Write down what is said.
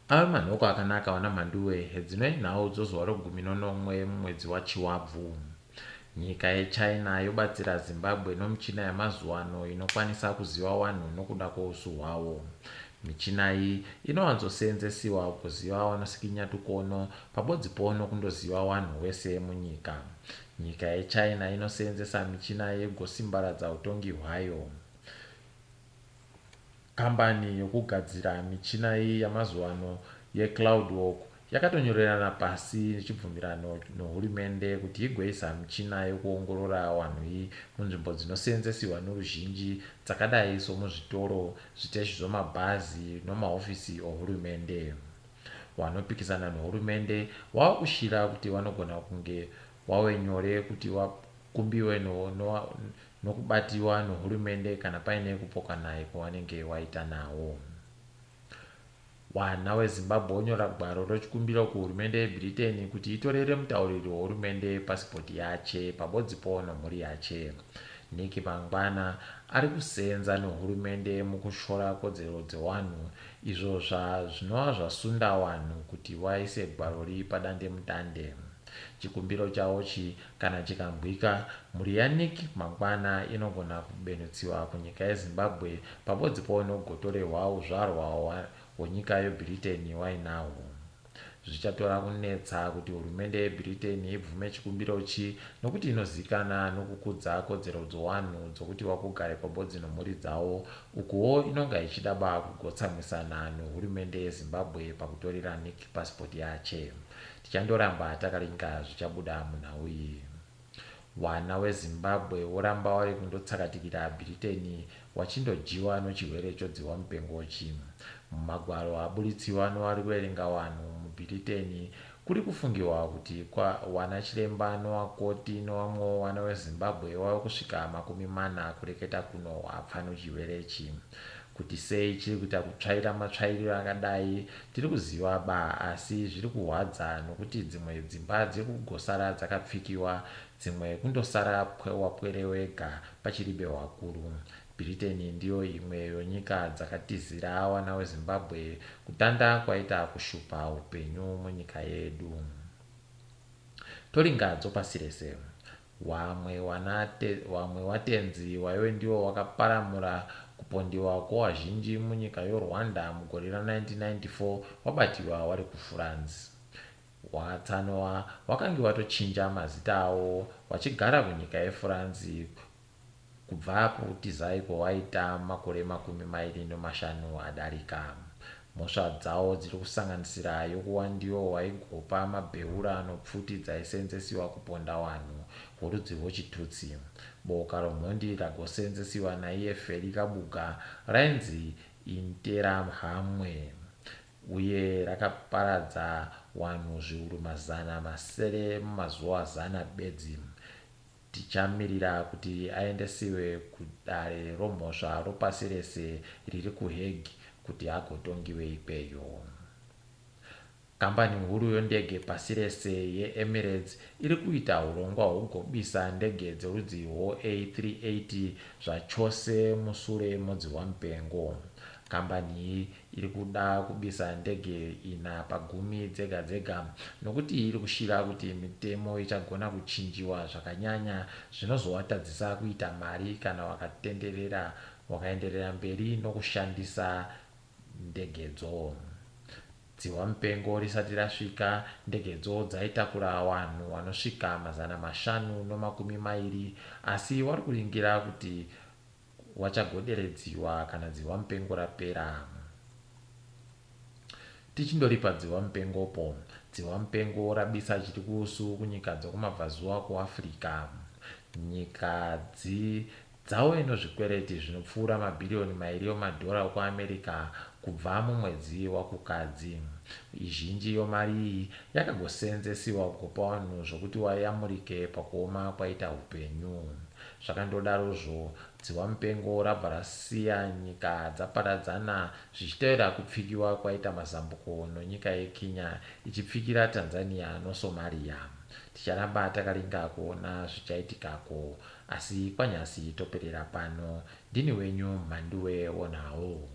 Ave manhoko akanaka vana Mhanduwe, hedzinoi nhau dzozuva rogumi nonomwe mumwedzi waChiwabvu. Nyika yeChina yobatsira Zimbabwe nomichina yamazuvano inokwanisa kuziva wanhu nokuda kwousu hwawo. Michina iyi inowanzoseenzesiwa kuziva wanosikinya tukono pabodzipo nokundoziva wanhu wese munyika. Nyika yeChina inoseenzesa michina yegosimbaradza utongi hwayo. Kambani yokugadzira michina iyi yamazuvano yeCloudwalk yakatonyorerana pasi chibvumirano nohurumende kuti igoisa michina yokuongorora wanhu iyi munzvimbo dzinoseenzesiwa noruzhinji dzakadai somuzvitoro, zviteshi zvomabhazi nomahofisi ohurumende. Wanopikisana nohurumende wava kushira kuti wanogona kunge wawe nyore kuti wakumbiwe nokubatiwa nohurumende kana paine kupokanai kwawanenge waita nawo. Wana weZimbabwe wonyora gwaro rochikumbiro kuhurumende yeBritain kuti itorere mutauriri wehurumende pasipoti yache pabodzipo nomhuri yache. Nick Mangwana ari kuseenza nehurumende mukushora kodzero dzewanhu izvo zvinova zvasunda wanhu kuti waise gwarori padandemutande. Chikumbiro chawochi kana chikangwika, mhuri yaNick mangwana inogona kubenutsiwa kunyika yeZimbabwe pabodzipo nogotorehwa uzvarwa hwenyika yeBritain wainahwo. Zvichatora kunetsa kuti hurumende yeBritain ibvume chikumbirochi nokuti inozikana nokukudza kodzero dzowanhu dzokuti wakugare pabodzi nomhuri dzawo, ukuwo inonga ichidaba kugotsamwisana nohurumende yeZimbabwe pakutorera Nick pasipoti yache. Tichandoramba takaringa zvichabuda munhau iyi. Wana weZimbabwe woramba wave kundotsakatikira Bhiriteni wachindodyiwa nochirwere chodzihwa mupengochi. Mumagwaro aburitsiwa nowari kuverenga wanhu muBhiriteni kuri kufungiwa kuti wana chiremba nowakoti nowamwewo wana weZimbabwe wave kusvika 40 kureketa kuno wapfa nochirwerechi. Kuti sei chiri kuita kutsvaira matsvairiro akadai tiri kuziva ba asi zviri kuhwadza nokuti dzimwe dzimba dziri kugosara dzakapfikiwa dzimwe kundosara wapwere wega pachiribe hwakuru. Britain ndiyo imwe yonyika dzakatizira wana weZimbabwe kutanda kwaita kushupa hupenyu munyika yedu. Toringa dzopasi rese. Wamwe wamwe watenzi waive ndiwo wakaparamura kupondiwa kwowazhinji munyika yoRwanda mugore ra 1994 wabatiwa wari kuFrance. Watsanowa wakange watochinja mazita awo wachigara kunyika yeFrance Kubva pakutizai kwawaita makore 25 adarika. Mhosva dzawo dziri kusanganisira yokuwa ndiwo waigopa mabheura nopfuti dzaisenzesiwa kuponda wanhu worudzi rwochiTutsi. Boka romhondi ragosenzesiwa naiye Feli Kabuga rainzi Interahamwe uye rakaparadza wanhu zviuru 600 mumazuwa zana bedzi. Tichamirira kuti aendesiwe kudare romhosva ropasi rese riri kuHague kuti agotongiwe ikweyo. Kambani huru yondege pasi rese yeEmirates iri kuita hurongwa hwokugobisa ndege dzerudzi rwoA380 zvachose musure modzihwamupengo. Kambani iyi Iri kuda kubisa ndege ina pagumi dzega dzega nokuti iri kushira kuti mitemo ichagona kuchinjiwa zvakanyanya zvinozowatadzisa kuita mari kana wakatenderera wakaenderera mberi nokushandisa ndegedzo. Dzihwamupengo risati rasvika, ndegedzo dzaitakura wanhu wanosvika 520 asi wari kuringira kuti Wachagoderedziwa kana dzihwamupengo rapera. Tichindori padzihwamupengopo, dzihwamupengo rabisa chiri kuusu kunyika dzokumabvazuva kuAfrica. Nyika dzi dzawe nozvikwereti zvinopfuura mabhiriyoni mairi omadhora okuAmerica kubva mumwedzi waKukadzi. Izhinji yomari iyi yakagoseenzesiwa kugopa wanhu zvokuti wayamurike pakuoma kwaita hupenyu. Zvakandodarozvo, dzihwamupengo rabva rasiya nyika dzaparadzana zvichitevera kupfikiwa kwaita mazambuko nonyika yeKenya ichipfikira Tanzania noSomalia. Ticharamba takaringa kuona zvichaitikako. Asi kwanyasi toperera pano. Ndini wenyu Mhanduwe Wonhau.